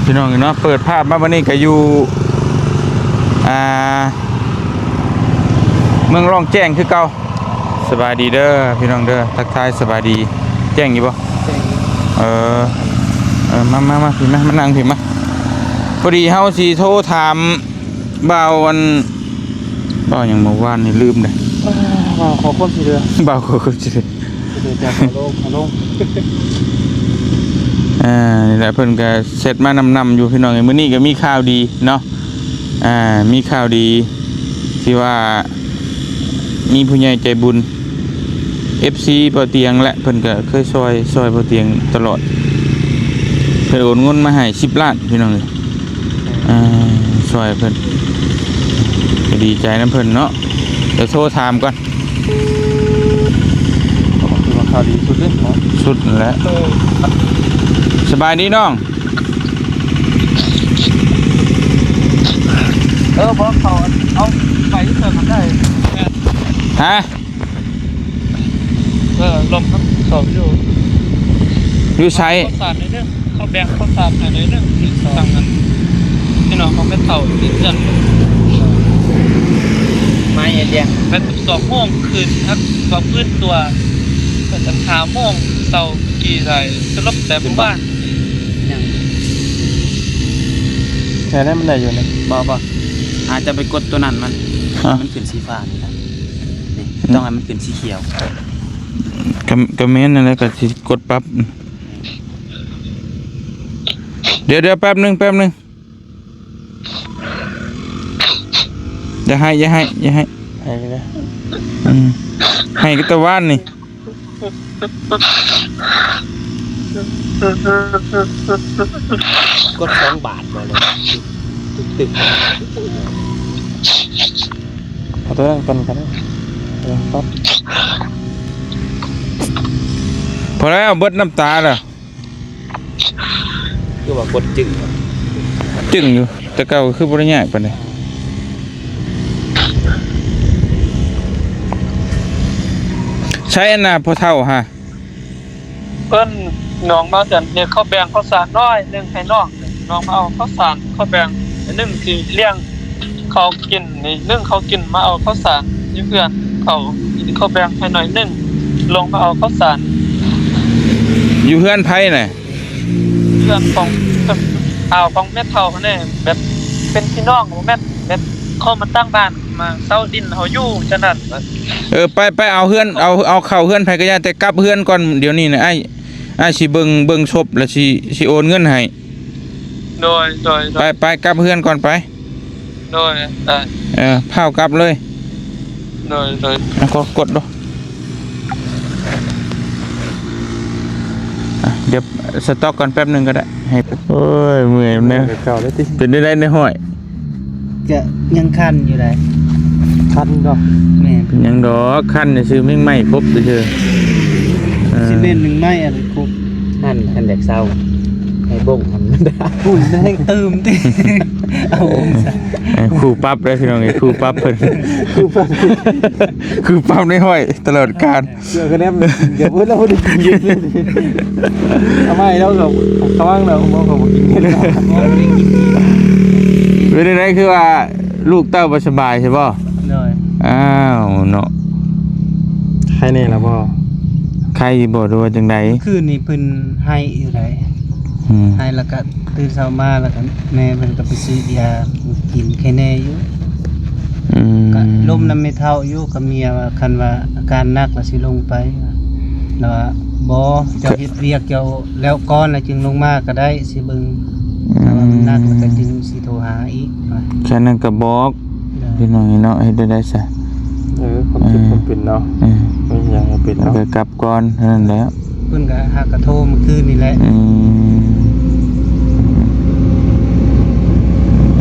ພີ່ນ້ອງເນາະ ເປີດພາບມາບັດນີ້ກໍຢູ່ ອ່າ ເມືອງລ່ອງແຈ້ງຄືເກົ່າ. ສະບາຍດີເດີພີ່ນ້ອງເດີ ທັກທາຍສະບາຍດີ. ແຈ້ງຢູ່ບໍ່? ແຈ້ງຢູ່. ເອີ ເອີ ມາ ມາ ມາ ພີ່ມາ ມານັ່ງພີ່ມາ. ພໍດີເຮົາຊິໂທຖາມ ບ່າວອັນ ບ່າວຫຍັງເມື່ອວານນີ້ລືມເດ້. ບ່າວຂໍຄວາມຊ່ວຍເຫຼືອ ບ່າວຂໍຄວາມຊ່ວຍເຫຼືອ ຊ່ວຍຈາກເຂົາລົງ ເຂົາລົງ. ອ່າ ນີ້ແຫຼະ ເພິ່ນກໍແຊັດມານຳໆຢູ່ພີ່ນ້ອງເອີຍ. ມື້ນີ້ກໍມີຂ່າວດີເນາະ ອ່າ ມີຂ່າວດີທີ່ວ່າມີຜູ້ໃຫຍ່ໃຈບຸນ ເອັຟຊີ ບ່າວຕຽງແຫຼະ ເພິ່ນກໍເຄີຍຊ່ອຍ ຊ່ອຍບ່າວຕຽງຕະຫຼອດ. ເພິ່ນໂອນເງິນມາໃຫ້ສິບລ້ານພີ່ນ້ອງເອີຍ. ອ່າ ຊ່ອຍເພິ່ນ ກໍດີໃຈນຳເພິ່ນເນາະ. ດຽວໂທຖາມກ່ອນ. ຖືວ່າຂ່າວດີສຸດເດ້ເນາະ ສຸດແຫຼະ. ເອີ ສະບາຍດີນ້ອງ. ເອີ ບໍ່ ເຂົາເອົາໄປເຕີມໄດ້. ຮະ? ເອີ ລົມນຳເຂົາຢູ່ ຢູ່ໃສ? ເຂົ້າສານໜ້ອຍໜຶ່ງ ເຂົາແບ່ງເຂົ້າສານໃຫ້ໜ້ອຍໜຶ່ງ ທີ່ສັ່ງນັ້ນ ພີ່ນ້ອງຂອງແມ່ເຖົ້າທີ່ເຮືອນ ມາເຮັດຫຍັງ? ແມ່ນສອງໂມງຄືນ ຮັກ ວ່າຟື້ນຕົວ ເພິ່ນອັນຫ້າໂມງເຊົ້າ ກີ້ໄດ້ສະຫຼົບແຕ່ມື້ວານ. ຍັງ ແທ້ແລ້ວ ມັນໄດ້ຢູ່ນີ້. ບໍ່ ບໍ່ ອາດຈະໄປກົດຕົວນັ້ນມັນ ຮະ? ມັນຂຶ້ນສີຟ້ານີ້ນະ. ນີ້ ອືມ ຕ້ອງໃຫ້ມັນຂຶ້ນສີຂຽວ. ກໍ ກໍແມ່ນນັ້ນແຫຼະ ກໍຊິກົດປັບ. ດຽວ ດຽວ ແປັບໜຶ່ງ ແປັບໜຶ່ງ. ຢ່າໄຫ້ ຢ່າໄຫ້ ຢ່າໄຫ້ ໄຫ້ເລີຍ. ອືມ ໄຫ້ກໍແຕ່ວານນີ້. ກົດສອງບາດບໍ່ເລີຍ ຕຶກໆ. ເອົາຕົວນັ້ນກ່ອນກໍໄດ້. ເອີ ປັບ. ພໍແລ້ວ ເບິດນ້ຳຕາແລ້ວ. ຄືວ່າກົດຈຶ້ງ ຈຶ້ງຢູ່ ແຕ່ເກົ່າຄືບໍ່ໄດ້ຍາກປານໃດ. ໃສອັນນ່າ ພໍ່ເຖົ້າຫາ? ເພິ່ນ ນ້ອງມາ ອັນນີ້ ເຂົາແບ່ງເຂົ້າສານໜ້ອຍໜຶ່ງໃຫ້ນ້ອງ ນ້ອງມາເອົາເຂົ້າສານ ເຂົາແບ່ງໜຶ່ງຊິລ້ຽງ ເຂົາກິນນີ້ ໜຶ່ງເຂົາກິນ ມາເອົາເຂົ້າສານຢູ່ເຮືອນເຂົາ ເຂົາແບ່ງໃຫ້ໜ້ອຍໜຶ່ງ ລົງມາເອົາເຂົ້າສານ. ຢູ່ເຮືອນໃຜນະ? ເຮືອນຂອງ ອາວ ຂອງແມ່ເຖົ້າຫັ້ນແຫຼະ ແບບເປັນພີ່ນ້ອງ ບໍ່ແມ່ນ ແບບເຂົາມາຕັ້ງບ້ານ ມາເຊົ່າດິນເຮົາຢູ່ຈັ່ງນັ້ນ. ເອີ ໄປ ໄປເອົາເຮືອນ ເອົາ ເອົາເຂົ້າເຮືອນໃຜກໍຢ່າ ແຕ່ກັບເຮືອນກ່ອນດຽວນີ້ນະ ອ້າຍ ອ້າຍຊິເບິ່ງ ເບິ່ງສົບ ແລ້ວຊິ ຊິໂອນເງິນໃຫ້. ໂດຍ ໂດຍ ໂດຍ ໄປ ໄປກັບເຮືອນກ່ອນໄປ. ໂດຍ ເອີ ພ້າວກັບເລີຍ. ໂດຍ ໂດຍ ອ່ະ ກົດ ກົດດູ. ອ່ະ ດຽວສະຕັອກກ່ອນແປັບໜຶ່ງກໍໄດ້ ໃຫ້ ໂອ້ຍ ເມື່ອຍນະ ເປັນແນວໃດນາຍຮ້ອຍ? ກະຍັງຄັນຢູ່ໃດ໋ ຄັນເນາະ. ແມ່ນ ເປັນຫຍັງດອກ ຄັນຊື່ໆ ແມ່ງໄມ້ຄົບຊື່ໆ. ເອີ ຊິເປັນໜຶ່ງໄມ້ອັນຄົບ ຫັ້ນ ຄັນຢາກເຊົາ ໃຫ້ບົ້ງຫັ້ນ ພຸ້ນແຮງຕື່ມຕິ ເອົາ ເອີ ຄູປັບເດີພີ່ນ້ອງເອີຍ ຄູປັບເພິ່ນ ຄູປັບ ຄູປັບນາຍຮ້ອຍຕະຫຼອດການ. ເສື້ອກະແໜບ ຢ່າເບິ່ງລະ ບໍ່ໄດ້ກິນເຢັນເລີຍ. ເອົາໃໝ່ລະ ເຂົາ ເຂົາຫວັງລະ ເຂົາບໍ່ກິນເຢັນ. ເປັນຈັ່ງໃດ ຄືວ່າລູກເຕົ້າບໍ່ສະບາຍໃຊ່ບໍ່? ໂດຍ. ອ້າວເນາະ ໄຄແນ່ລະບໍ່? ໄຄຢູ່ບໍ່ ຫຼືວ່າຈັ່ງໃດ? ຄືນນີ້ເພິ່ນໄຫ້ຢູ່ໃດ໋. ອືມ ໄຫ້ລະກະ ຕື່ນເຊົ້າມາລະກະແມ່ເພິ່ນກະໄປຊື້ຢາກິນ ໄຄແນ່ຢູ່. ອືມ ກະລົມນຳແມ່ເຖົ້າຢູ່ ກະເມຍວ່າ ຄັນວ່າອາການໜັກລະຊິລົງໄປ ລະວ່າ ບໍ່ ເຈົ້າເຮັດວຽກເຈົ້າແລ້ວກ່ອນ ລະຈຶ່ງລົງມາກະໄດ້ ຊິເບິ່ງ. ອືມ ຖ້າວ່າມັນໜັກລະກະຈຶ່ງຊິໂທຫາອີກ. ຄັນນັ້ນກະບອກ ໂດຍ ພີ່ນ້ອງເນາະ ເຮັດໄດ້ໄດ໋ຊະ. ເອີ ຄວາມເຈັບ ເອີ ຄວາມເປັນເນາະ. ເອີ ມີຫຍັງໃຫ້ເປັນເນາະ ແລ້ວກໍກັບກ່ອນເທົ່ານັ້ນແຫຼະ. ເພິ່ນກໍຫາກະໂທມາຄືນນີ້ແຫຼະ. ອືມ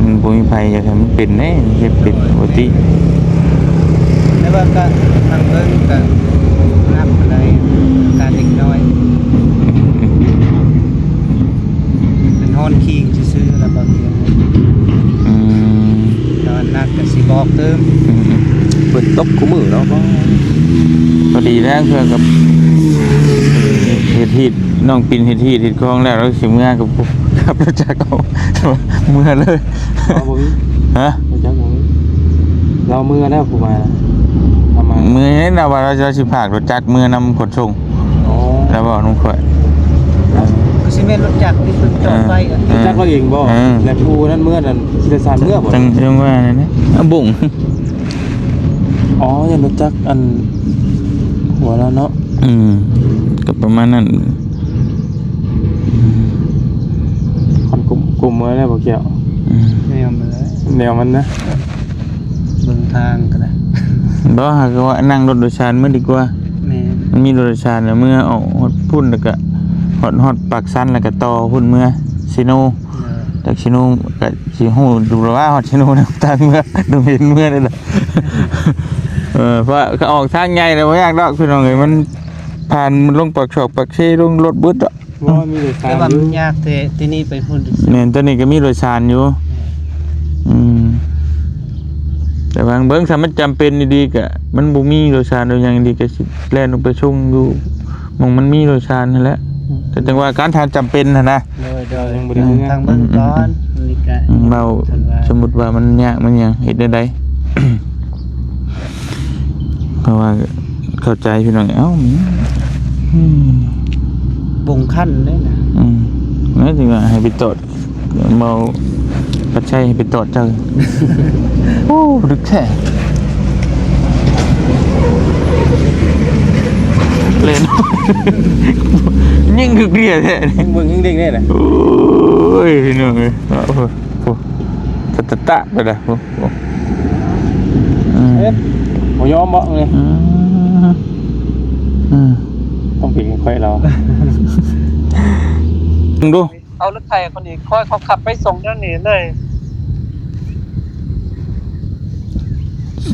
ມັນບໍ່ມີໃຜຢາກໃຫ້ມັນເປັນເດ້ ເຮັດເປັນ ໂດຍ ປົກກະຕິ. ແຕ່ວ່າກະທາງເບິ່ງກະໜັກປານໃດ ອາການເດັກນ້ອຍ ເປັນຮ້ອນຄີງຊື່ໆ ລະບາງເທື່ອ. ອືມ ແຕ່ວ່າໜັກກະຊິບອກຕື່ມ. ອືມ ຝົນຕົກຄູ່ມື້ເນາະ. ພໍດີແລ້ວ ເພື່ອກັບເຮັດຮີດ ນ້ອງປິນເຮັດຮີດເຮັດຄອງແລ້ວ ລາວຊິເມືອກັບ ຂັບລົດຈັກເອົາ ເມືອເລີຍ. ເຮົາບໍ່ມີ. ຮະ? ລົດຈັກບໍ່ມີ. ລາວເມືອແລ້ວ ຜູ້ມານະ ເອົາມາ. ເມືອໃດ ລາວວ່າລາວຊິພາກລົດຈັກເມືອນຳຂົນສົ່ງ. ອໍ ລາວເວົ້ານຳຂ້ອຍ. ຄືຊິແມ່ນລົດຈັກທີ່ເພິ່ນຈອດໄວ້ອະ. ເອີ ລົດຈັກລາວເອງບໍ່? ເອີ ແລ້ວຜູ້ນັ້ນເມືອນັ້ນ ຂີ່ໂດຍສານເມືອບໍ່? ຈັ່ງ ຈັ່ງວ່ານັ້ນນະ. ອາ ບົງ. ອໍ ຢ້ານລົດຈັກອັນຫົວລາວເນາະ. ອືມ ກໍປະມານນັ້ນ. ຄັນກຸມ ກຸມເມືອແລ້ວບໍ່ກ່ຽວ. ອືມ ແນວມັນແຫຼະ ແນວມັນນະ. ເບິ່ງທາງກໍໄດ້. ບໍ່ ຫາກວ່ານັ່ງລົດໂດຍສານເມືອດີກວ່າ. ແມ່ນ ມັນມີລົດໂດຍສານແລ້ວເມືອອອກຮອດພຸ້ນ ແລ້ວກໍຮອດ ຮອດປາກຊັນ ແລ້ວກໍຕໍ່ພຸ້ນເມືອເຊໂນ. ເອີ ຈາກເຊໂນກໍຊິຮູ້ຢູ່ແລ້ວວ່າຮອດເຊໂນນະ ທາງເມືອ ດງເຫັນເມືອນີ້ແຫຼະ. ເອີ ເພາະກໍອອກທາງໃຫຍ່ແລ້ວ ບໍ່ຍາກດອກພີ່ນ້ອງເອີຍ ມັນຜ່ານ ມັນລົງປາກຊອກປາກເຊ ລົງລົດເບິດດອກ. ບໍ່ ມີໂດຍສານ ແຕ່ວ່າມັນຍາກແທ້ ແຕ່ນີ້ໄປພຸ້ນ. ແມ່ນ ຕອນນີ້ກໍມີໂດຍສານຢູ່. ແມ່ນ ອືມ ແຕ່ວ່າເບິ່ງ ຖ້າມັນຈຳເປັນດີໆ ກໍມັນບໍ່ມີໂດຍສານໂດຍຫຍັງດີ ກໍຊິແລ່ນລົງໄປສົ່ງຢູ່ໝ່ອງມັນມີໂດຍສານຫັ້ນແຫຼະ. ອືມ ກໍຈັ່ງວ່າກັນ ຖ້າຈຳເປັນຫັ້ນນະ. ໂດຍ ໂດຍ ຍັງບໍ່ໄດ້ເມືອ ທາງເບິ່ງກ່ອນ. ອືມ ນີ້ກະ ອືມ ເວົ້າ ຄັນວ່າ ສົມມຸດວ່າມັນຍາກມັນຫຍັງ ເຮັດແນວໃດ? ເພາະວ່າເຂົ້າໃຈພີ່ນ້ອງ. ເອົ້າ ອືມ ບົງຄັນເດ້ນະ. ອືມ ແມ່ນ ຈຶ່ງວ່າໃຫ້ໄປຈອດ ເວົ້າ ປັດໄຊໃຫ້ໄປຈອດເຈົ້າ. ໂອ້ ດຶກແທ້ ເລ່ນ ຍິງຄືເກຍແທ້. ເບິ່ງຍິງເດ້ງແດ່ນະ. ໂອ້ຍ ພີ່ນ້ອງເອີຍ ໂອ້ ຕະຕະຕະໄປລະ. ໂອ້ ໂອ້ ອືມ ເອີ ບໍ່ຍອມບໍ່ເລີຍ. ອືມ ອືມ ຕ້ອງເປັນຂ້ອຍລາວ. ເບິ່ງດູ ເອົາລົດໄຖຄົນນີ້ ຂ້ອຍເຂົາຂັບໄປສົ່ງແນວນີ້ເລີຍ.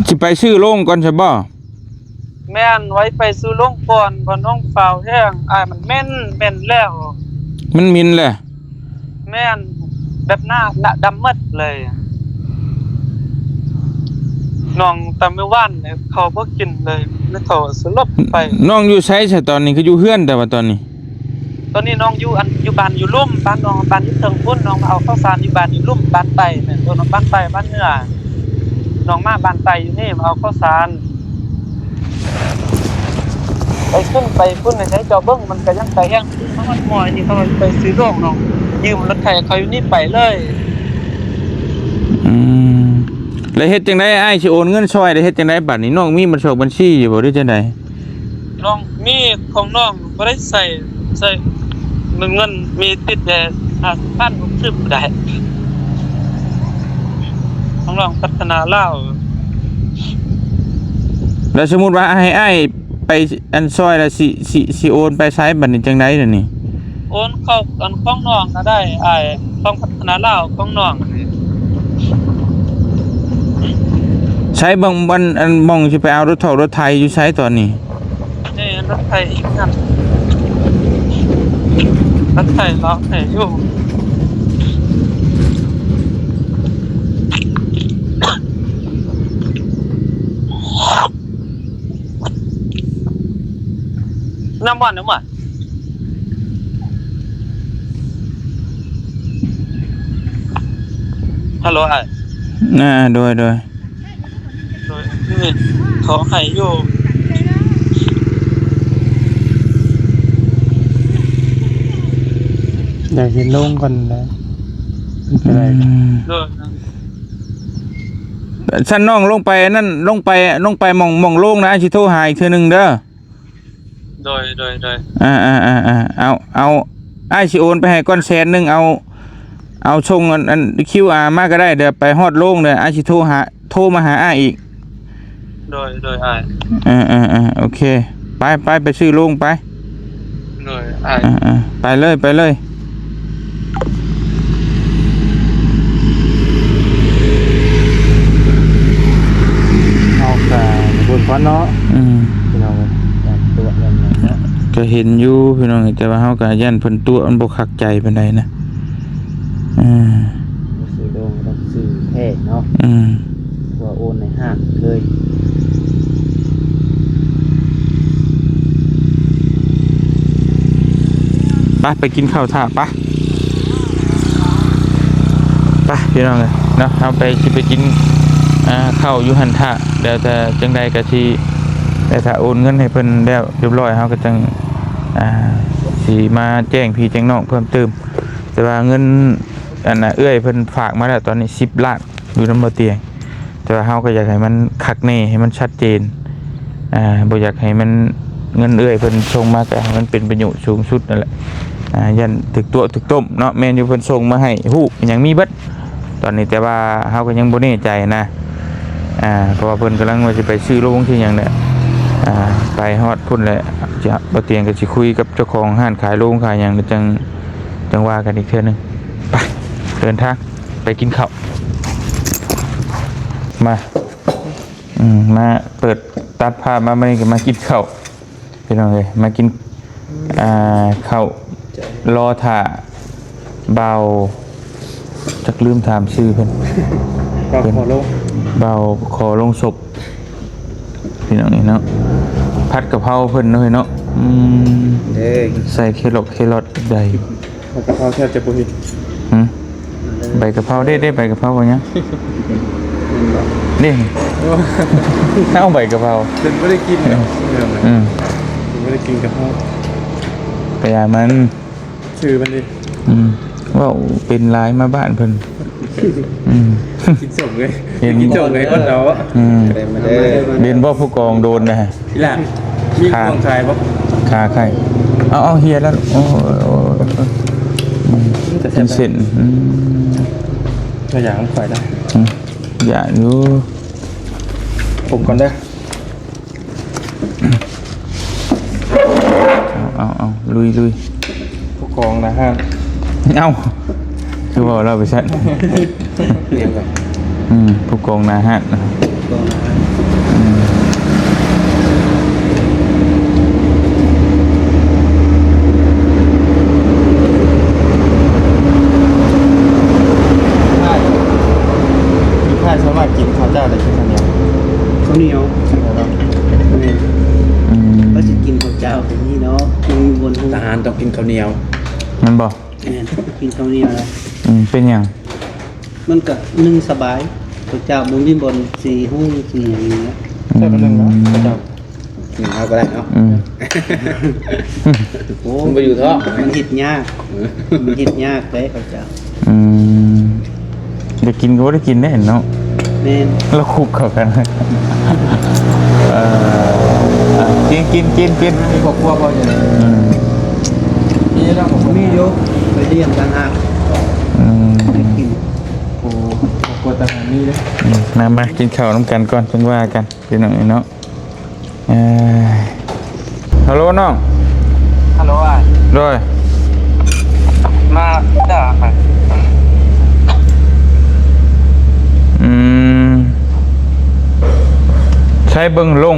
ຊິໄປຊື້ໂລງກ່ອນຊະບໍ່? ແມ່ນ ໄວ້ໄປຊື້ໂລງກ່ອນ ເພາະນ້ອງຟ້າວແຮງ ອ້າຍ ມັນເໝັນ ເໝັນແລ້ວ. ມັນເໝັນແລ້ວ? ແມ່ນ ແບບໜ້າ ໜ້າດຳໝົດເລີຍ. ນ້ອງແຕ່ມື້ວານນີ້ເຂົ້າບໍ່ກິນເລີຍ ແລ້ວເຂົາສະຫຼົບໄປ. ນ້ອງຢູ່ໃສຊະຕອນນີ້? ຄືຢູ່ເຮືອນແຕ່ວ່າຕອນນີ້? ຕອນນີ້ນ້ອງຢູ່ ອັນ ຢູ່ບ້ານຢູ່ລຸ່ມ ບ້ານນ້ອງ ບ້ານຢູ່ເທິງພຸ້ນ. ນ້ອງມາເອົາເຂົ້າສານຢູ່ບ້ານຢູ່ລຸ່ມ ບ້ານໃຕ້ແມ່ນ ເອີ້ນວ່າບ້ານໃຕ້ ບ້ານເໜືອ. ນ້ອງມາບ້ານໃຕ້ຢູ່ນີ້ ມາເອົາເຂົ້າສານ. ໄປຂຶ້ນໄປພຸ້ນໃຫ້ເຈົ້າເບິ່ງ ມັນກະຍັງໄກແຮງ. ມາຮອດໝໍນີ້ ເຂົາໄປຊື້ໂລງ ນ້ອງຢືມລົດໄຖເຂົາຢູ່ນີ້ໄປເລີຍ. ອືມ ແລ້ວເຮັດຈັ່ງໃດ? ອ້າຍຊິໂອນເງິນຊ່ອຍ ແລ້ວເຮັດຈັ່ງໃດບັດນີ້? ນ້ອງມີບັນຊອກບັນຊີຢູ່ບໍ່ ຫຼືຈັ່ງໃດ? ນ້ອງມີຂອງນ້ອງບໍ່ໄດ້ໃຊ້ ໃຊ້ເງິນມີຕິດແຕ່ຫ້າສິບພັນ ຫົກສິບໄດ້ ຂອງນ້ອງພັດທະນາລາວ. ແລ້ວສົມມຸດວ່າໃຫ້ອ້າຍໄປອັນຊ່ອຍ ແລ້ວຊິ ຊິ ຊິໂອນໄປໃສບັດນີ້ ຈັ່ງໃດດຽວນີ້? ໂອນເຂົ້າອັນຂອງນ້ອງກໍໄດ້ອ້າຍ ຂອງພັດທະນາລາວຂອງນ້ອງນີ້. ໃສ ບ່ອນ ບ່ອນ ອັນ ບ່ອນຊິໄປເອົາລົດຖອກລົດໄຖຢູ່ໃສຕອນນີ້? ນີ້ລົດໄຖອີກຫັ້ນ ລົດໄຖລາວໄຖຢູ່. ນ້ຳມັນ ນ້ຳມັນ. ຮັລໂຫຼ ອ້າຍ. ອ່າ ໂດຍ ໂດຍ. ໂດຍ ນີ້ເຂົາໃຫ້ຢູ່. ຢາກເຫັນໂລງກ່ອນນະ ເປັນໄປໄດ້. ອືມ ໂດຍ. ຊັ້ນນ້ອງລົງໄປອັນນັ້ນ ລົງໄປ ລົງໄປໝ່ອງ ໝ່ອງໂລງນະ ອ້າຍຊິໂທຫາອີກເທື່ອໜຶ່ງເດີ. ໂດຍ ໂດຍ ໂດຍ. ອ່າ ເອົາ ເອົາ ອ້າຍຊິໂອນໄປໃຫ້ກ່ອນແສນໜຶ່ງ ເອົາ ເອົາສົ່ງອັນ ອັນ ຄິວອາ ມາກໍໄດ້ ດຽວໄປຮອດໂລງ ດຽວອ້າຍຊິໂທຫາ ໂທມາຫາອ້າຍອີກ. ໂດຍ ໂດຍ ອ້າຍ. ເອີ ເອີ ເອີ ໂອເຄ ໄປ ໄປ ໄປຊື້ໂລງໄປ. ໂດຍ ອ້າຍ. ອ່າ ອ່າ ໄປເລີຍ ໄປເລີຍ. ເຮົາກະເບິ່ງກ່ອນເນາະ. ອືມ ພີ່ນ້ອງເອີຍ ຢ້ານຕົວະຫຍັງເນາະ. ກະເຫັນຢູ່ພີ່ນ້ອງ ແຕ່ວ່າເຮົາກະຢ້ານເພິ່ນຕົວະ ມັນບໍ່ຄັກໃຈປານໃດນະ. ອ່າ ຊື້ໂລງຕ້ອງຊື້ແທ້ເນາະ. ອືມ ວ່າໂອນໃນຫ້າງເລີຍ. ໄປ ໄປກິນເຂົ້າຖ້າ ໄປ. ພີ່ນ້ອງເອີຍເນາະ ເຮົາໄປ ຊິໄປກິນ ອ່າ ເຂົ້າຢູ່ຫັ້ນຖ້າ ແລ້ວແຕ່ຈັ່ງໃດກໍຊິ ແລ້ວຖ້າໂອນເງິນໃຫ້ເພິ່ນແລ້ວຮຽບຮ້ອຍ ເຮົາກໍຈັ່ງ ອ່າ ຊິມາແຈ້ງພີ່ແຈ້ງນ້ອງເພີ່ມເຕີມ. ແຕ່ວ່າເງິນ ອັນນ່າ ເອື້ອຍເພິ່ນຝາກມາແລ້ວ ຕອນນີ້ສິບລ້ານ ຢູ່ນຳບໍ່ຕຽງ ແຕ່ວ່າເຮົາກໍຢາກໃຫ້ມັນຄັກແນ່ ໃຫ້ມັນຊັດເຈນ ອ່າ ບໍ່ຢາກໃຫ້ມັນ ເງິນເອື້ອຍເພິ່ນສົ່ງມາກໍໃຫ້ມັນເປັນປະໂຫຍດສູງສຸດນັ້ນແຫຼະ. ອ່າ ຢ້ານຖືກຕົວະຖືກຕົ້ມເນາະ. ແມ່ນຢູ່ ເພິ່ນສົ່ງມາໃຫ້ ຮູບຫຍັງມີເບິດ. ຕອນນີ້ ແຕ່ວ່າເຮົາກໍຍັງບໍ່ແນ່ໃຈນະ ອ່າ ເພາະວ່າເພິ່ນກຳລັງວ່າຊິໄປຊື້ໂລງຊື້ຫຍັງແຫຼະ. ອ່າ ໄປຮອດພຸ້ນແຫຼະ ຈະ ບໍ່ຕຽງກໍຊິຄຸຍກັບເຈົ້າຂອງຮ້ານຂາຍໂລງຂາຍຫຍັງ ແລ້ວຈັ່ງ ຈັ່ງວ່າກັນອີກເທື່ອໜຶ່ງ. ໄປ ເດີນທາງໄປກິນເຂົ້າ ມາ ອືມ ມາເປີດ ຕັດພາບມາ ມື້ນີ້ກໍມາກິນເຂົ້າ ພີ່ນ້ອງເອີຍ ມາກິນ ອ່າ ເຂົ້າ ລໍຖ້າບ່າວ ຈັກລືມຖາມຊື່ເພິ່ນ ບ່າວ ເພິ່ນ ຂໍລົງ ບ່າວຂໍລົງສົບ ພີ່ນ້ອງນີ້ເນາະ. ຜັດກະເພົາເພິ່ນເນາະ ເອີຍເນາະ. ອືມ ເດ້ ໃສ່ແຄຣອດ ແຄຣອດໄດ້ ໃບກະເພົາແທບຈະບໍ່ເຫັນ. ຫຶ ໃບກະເພົາເດ້ ເດ້ ໃບກະເພົາບໍ່ຍັງ ເດ້ ໂອ້ ເອົາໃບກະເພົາ ເພິ່ນບໍ່ໄດ້ກິນເນາະ. ອືມ ເພິ່ນບໍ່ໄດ້ກິນກະເພົາ ກະຢ່າມັນ ຊື່ມັນເດ້. ອືມ ເວົ້າເປັນຫຼາຍ ມາບ້ານເພິ່ນ. ອືມ ກິນສົ້ມເລີຍ ເຫັນ ກິນສົ້ມເລີຍ ຄົນເຮົາ. ອືມ ມາເດີ ມາເດີ ເຫັນບໍ່ ຜູ້ກອງໂດນນະ. ອີ່ຫຼ້າ ມີຂາ ຂອງຂາຍບໍ່? ຂາຂາຍ ເອົາ ເອົາ ເຮຍແລ້ວ. ໂອ້ຍ ໂອ້ຍ ໂອ້ຍ ອືມ ເປັນເສັ້ນ. ອືມ ກະຢ່າງຂ້ອຍໄດ້. ອືມ ຢ່າຢູ່ ຜົມກ່ອນເດີ. ເອົາ ເອົາ ເອົາ ລຸຍ ລຸຍ ຜູ້ກອງນາຮ້ານ. ເອົ້າ ຄືເວົ້າລາວໄປຊັ້ນ. ອືມ ຜູ້ກອງນາຮ້ານ ອືມ ຢູ່ທ້າຍສາມາດກິນເຂົ້າເຈົ້າໄດ້ ກິນເຂົ້າໜຽວ ເຂົ້າໜຽວ. ແມ່ນ ອືມ ວ່າຊິກິນເຂົ້າເຈົ້າກໍມີເນາະ ຍັງຢູ່ບົນ ທະຫານຕ້ອງກິນເຂົ້າໜຽວ ແມ່ນບໍ່? ແມ່ນ ກິນເຂົ້າໜຽວ. ອືມ ເປັນຫຍັງ? ມັນກະໜຶ້ງສະບາຍ ເຂົ້າເຈົ້າບໍ່ມີບ່ອນຊິຫຸ້ງຊິຫຍັງນີ້ນະ. ອືມ ໃສ່ໜຶ້ງເນາະ ເຂົ້າເຈົ້າ ໜຶ້ງເອົາກໍໄດ້ເນາະ. ອືມ ໂອ້ ມັນບໍ່ຢູ່ທ້ອງ ມັນເຮັດຍາກ ມັນເຮັດຍາກເດ້ເຂົ້າເຈົ້າ. ອືມ ໄດ້ກິນກໍບໍ່ໄດ້ກິນເດ້ເນາະ. ແມ່ນ ລາວຄຸກເຂົ້າກັນ. ເອີ ກິນ ກິນ ກິນ ກິນ ມີຄອບຄົວບໍ່ຢູ່ນີ້? ອືມ ມີແລ້ວ ມີຢູ່ ໄປລ້ຽງຕ່າງຫາກ. ອືມ ໄດ້ກິນ ໂອ້ ຄອບຄົວຕ່າງຫາກມີເດ້. ອືມ ມາ ມາກິນເຂົ້ານຳກັນກ່ອນ ຈຶ່ງວ່າກັນ ພີ່ນ້ອງເນາະ. ເອີ ຮັລໂຫຼນ້ອງ. ຮັລໂຫຼອ້າຍ. ໂດຍ ມາເດີ. ອືມ ໃສເບິ່ງໂລງ?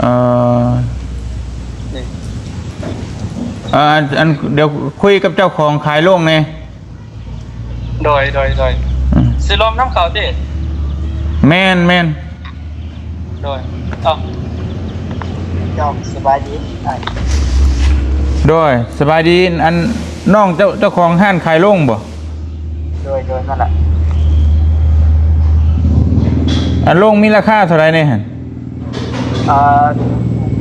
ເອີ ເອີ ອັນ ອັນ ດຽວຄຸຍກັບເຈົ້າຂອງຂາຍໂລງແດ່. ໂດຍ ໂດຍ ໂດຍ ອືມ ຊິລວມນຳເຂົາຕິ? ແມ່ນ ແມ່ນ ໂດຍ. ເອົ້າ ເຈົ້າ ສະບາຍດີອ້າຍ. ໂດຍ ສະບາຍດີ. ອັນ ນ້ອງເຈົ້າ ເຈົ້າຂອງຮ້ານຂາຍໂລງບໍ່? ໂດຍ ໂດຍ ນັ້ນລະ. ອັນໂລງມີລາຄາເທົ່າໃດແດ່ຫັ້ນ? ເອີ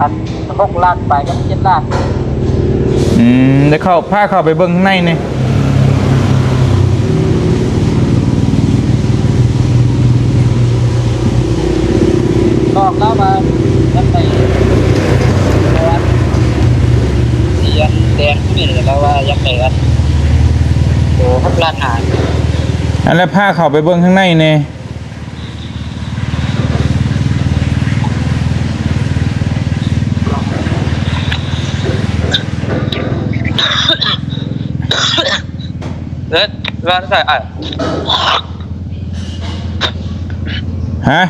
ອັນ ຫົກລ້ານປາຍກັບເຈັດລ້ານ. ອືມ ດຽວເຂົ້າ ພາເຂົ້າໄປເບິ່ງຂ້າງໃນແດ່. ບອກລາວວ່າຢາກໄດ້ ເອີ ອັນ ສີອັນແດງນີ້ແຫຼະ ລາວວ່າຢາກໄດ້ອັນ ໂຕ ຫົກລ້ານຫ້າ. ອັນ ລະພາເຂົ້າໄປເບິ່ງຂ້າງໃນແດ່. ເອີ ວ່າໄດ້ອ້າຍ. ຮະ?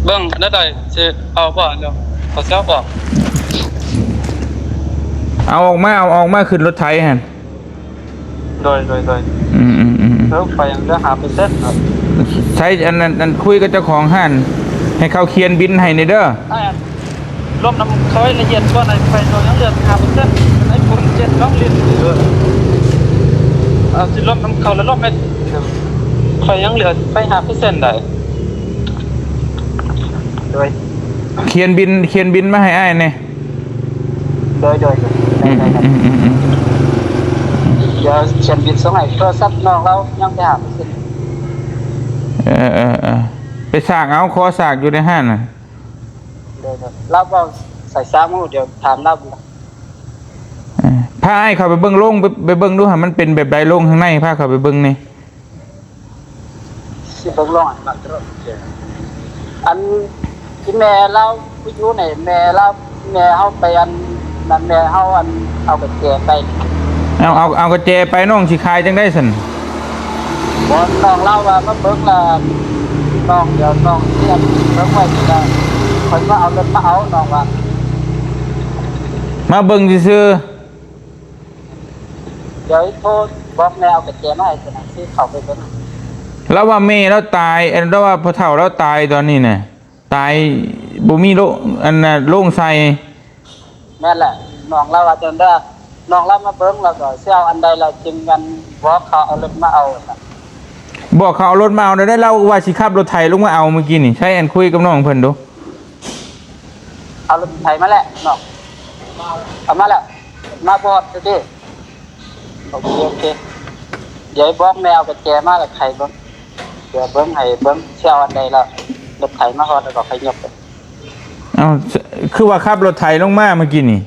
ເບິ່ງແນວໃດ ຊິເອົາບໍ່ ເອົາອອກ. ເອົາອອກມາ ເອົາອອກມາ ຂຶ້ນລົດໄຖຫັ້ນ. ໂດຍ ໂດຍ ໂດຍ. ອືມ ອືມ ອືມ ເອີ ໄປເຫຼືອຫ້າເປີເຊັນເນາະ. ໃຊ້ອັນນັ້ນ ອັນ ຄຸຍກັບເຈົ້າຂອງຮ້ານ ໃຫ້ເຂົາຂຽນບິນໃຫ້ແດ່ເດີ. ອ້າຍ ລົມນຳເຂົາໃຫ້ລະອຽດກ່ອນ. ໄອ້ຂ້ອຍຍັງເຫຼືອຫ້າເປີເຊັນ ໄອ້ຄົນເຈັດນ້ອງຫຼິ້ນຢູ່. ເອົາ ຊິລົມນຳເຂົາລະລົມໃຫ້ ຂ້ອຍຍັງເຫຼືອໄປຫ້າເປີເຊັນໄດ໋. ໂດຍ ຂຽນບິນ ຂຽນບິນມາໃຫ້ອ້າຍແດ່. ໂດຍ ໂດຍ ໂດຍ ໄດ້ ໄດ້ ໄດ້. ອືມ ອືມ ອືມ ອືມ ດຽວຂຽນບິນສົ່ງໃຫ້. ໂທລະສັບນ້ອງລາວຍັງໄປຫາບໍ່ເສັດ. ເອີ ເອີ ເອີ ໄປສາກເອົາ ຂໍສາກຢູ່ໃນຮ້ານນະ. ໂດຍ ໂດຍ ລາວເວົ້າສາຍສາງ ດຽວຖາມລາວ. ເອີ ພາອ້າຍເຂົ້າໄປເບິ່ງໂລງ ໄປ ໄປເບິ່ງດູຫາ ມັນເປັນແບບໃດໂລງຂ້າງໃນ ພາເຂົ້າໄປເບິ່ງແດ່. ຊິເບິ່ງລອງອັນນັ້ນ ອັນທີ່ແມ່ລາວໄປຢູ່ໃນ ແມ່ລາວ ແມ່ເຮົາໄປອັນນັ້ນ ແມ່ເຮົາອັນເອົາກະແຈໄປ. ເອົາ ເອົາ ເອົາກະແຈໄປ ນ້ອງຊິຂາຍຈັ່ງໃດຊັ້ນ? ບໍ່ ນ້ອງລາວວ່າມາເບິ່ງລະ ນ້ອງ ດຽວນ້ອງຊິອັນເບິ່ງໄວ້ນີ້ລະ ຂ້ອຍມາເອົາລົດມາເອົາ ນ້ອງວ່າ ມາເບິ່ງຊື່ໆ. ດຽວໂທບອກແມ່ເອົາກະແຈມາໃຫ້ຊັ້ນນະ ຊິເຂົ້າໄປເບິ່ງ. ລາວວ່າແມ່ລາວຕາຍ ລາວວ່າພໍ່ເຖົ້າລາວຕາຍຕອນນີ້ນະ ຕາຍ ບໍ່ມີໂລ ອັນນ່າ ໂລງໃສ່. ແມ່ນແຫຼະ ນ້ອງລາວວ່າຈັ່ງໃດ. ນ້ອງລາວມາເບິ່ງ ລາວກໍຊິເອົາອັນໃດ ລາວຈຶ່ງອັນບອກເຂົາເອົາລົດມາເອົາ. ບອກເຂົາເອົາລົດມາເອົາໄດ້ ລາວວ່າຊິຂັບລົດໄຖລົງມາເອົາມື້ກີ້ນີ້. ໃຊ້ອັນຄຸຍກັບນ້ອງເພິ່ນດູ. ເອົາລົດໄຖມາແລ້ວນ້ອງ ເອົາມາແລ້ວ ມາບອດເດີ. ໂອເຄ ໂອເຄ ດຽວບອກແມ່ເອົາກະແຈມາແລ້ວໄຂເບິ່ງ ດຽວເບິ່ງໃຫ້ເບິ່ງຊິເອົາອັນໃດລະ. ລົດໄຖມາຮອດແລ້ວກໍໄປຍົກ. ເອົ້າ ຄືວ່າຂັບລົດໄຖລົງມາມື້ກີ້ນີ້?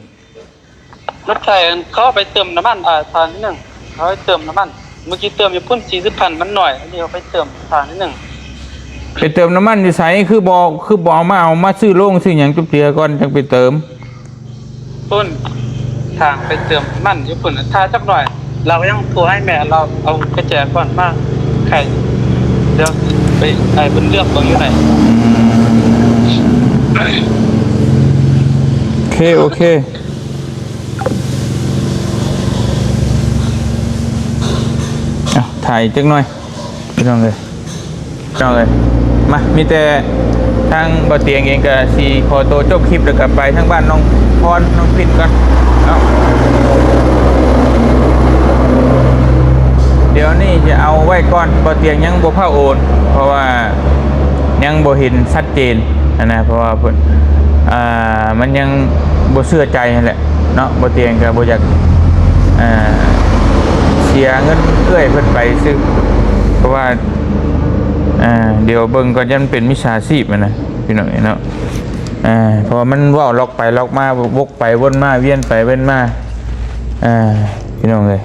ລົດໄຖເຂົາເອົາໄປເຕີມນ້ຳມັນ ອ່າ ທາງໜຶ່ງ ເຂົາໄປເຕີມນ້ຳມັນ. ມື້ກີ້ເຕີມຢູ່ພຸ້ນສີ່ສິບພັນ ມັນໜ້ອຍ ອັນນີ້ເຂົາໄປເຕີມທາງໜຶ່ງ. ໄປເຕີມນ້ຳມັນຢູ່ໃສ? ຄືບໍ່ ຄືບໍ່ເອົາມາ ເອົາມາຊື້ໂລງຊື້ຫຍັງຈຸບເທື່ອກ່ອນ ຈັ່ງໄປເຕີມ. ພຸ້ນ ທາງໄປເຕີມນ້ຳມັນຢູ່ພຸ້ນ ຖ້າຈັກໜ້ອຍ. ລາວຍັງໂທໃຫ້ແມ່ລາວເອົາກະແຈກ່ອນມາໄຂ ດຽວໄປໃຫ້ເພິ່ນເລືອກເບິ່ງຢູ່ໃນ. ອືມ ໂອເຄ ໂອເຄ. ອ່ະ ຖ່າຍຈັກໜ້ອຍ ພີ່ນ້ອງເອີຍ ພີ່ນ້ອງເອີຍ. ມາ ມີແຕ່ທາງບໍ່ຕຽງເອງກະຊິຂໍໂຕຈົບຄລິບ ແລ້ວກະໄປທາງບ້ານນ້ອງພອນ ນ້ອງພິນກ່ອນເນາະ. ດຽວນີ້ຈະເອົາໄວ້ກ່ອນ ບໍ່ຕຽງຍັງບໍ່ພາໂອນ ເພາະວ່າຍັງບໍ່ເຫັນຊັດເຈນຫັ້ນນະ ເພາະວ່າເພິ່ນ ອ່າ ມັນຍັງບໍ່ເຊື່ອໃຈຫັ້ນແຫຼະ. ເນາະ ບໍ່ຕຽງກໍບໍ່ຢາກ ເອີ ເສຍເງິນເອື້ອຍເພິ່ນໄປຊື່ ເພາະວ່າ ເອີ ດຽວເບິ່ງກ່ອນ ຢ້ານເປັນມິດສາຊີບຫັ້ນນະ ພີ່ນ້ອງເອີຍເນາະ. ເອີ ເພາະວ່າມັນເວົ້າລັອກໄປລັອກມາ ວົກໄປວົນມາ ວຽນໄປວຽນມາ ເອີ ພີ່ນ້ອງເອີຍ.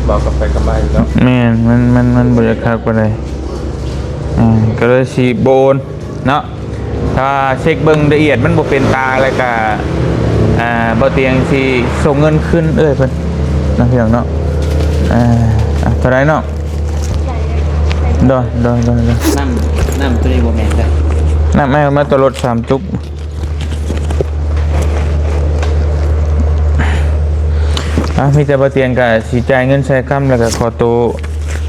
ເວົ້າກັບໄປກັບມາຢູ່ເນາະ. ແມ່ນ ມັນ ມັນ ມັນບໍ່ຢາກຄັກປານໃດ ເອີ ກໍເລີຍຊິບໍ່ໂອນເນາະ. ຖ້າເຊັກເບິ່ງລະອຽດມັນບໍ່ເປັນຕາ ແລ້ວກະ ອ່າ ບໍ່ຕຽງຊິສົ່ງເງິນຄືນເອື້ອຍເພິ່ນເນາະ ພີ່ນ້ອງເນາະ. ອ່າ ເທົ່າໃດເນາະ? ໂດຍ ໂດຍ ໂດຍ ໂດຍ. ນ້ຳ ນ້ຳໂຕນີ້ບໍ່ແມ່ນເດີ ນ້ຳໃຫ້ມາແຕ່ລົດສາມຈຸກ. ອ່າ ມີແຕ່ບໍ່ຕຽງກະຊິຈ່າຍເງິນໃສ່ຄຳ ແລ້ວກະຂໍໂຕ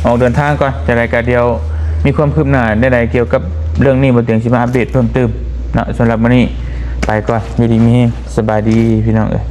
ອອກເດີນທາງກ່ອນ. ຈັ່ງໃດກໍດຽວມີຄວາມຄືບໜ້າແນວໃດກ່ຽວກັບເລື່ອງນີ້ ບໍ່ຕຽງຊິມາອັບເດດເພີ່ມຕື່ມເນາະ. ສຳລັບມື້ນີ້ໄປກ່ອນ ຢູ່ດີມີແຮງ ສະບາຍດີພີ່ນ້ອງເອີຍ.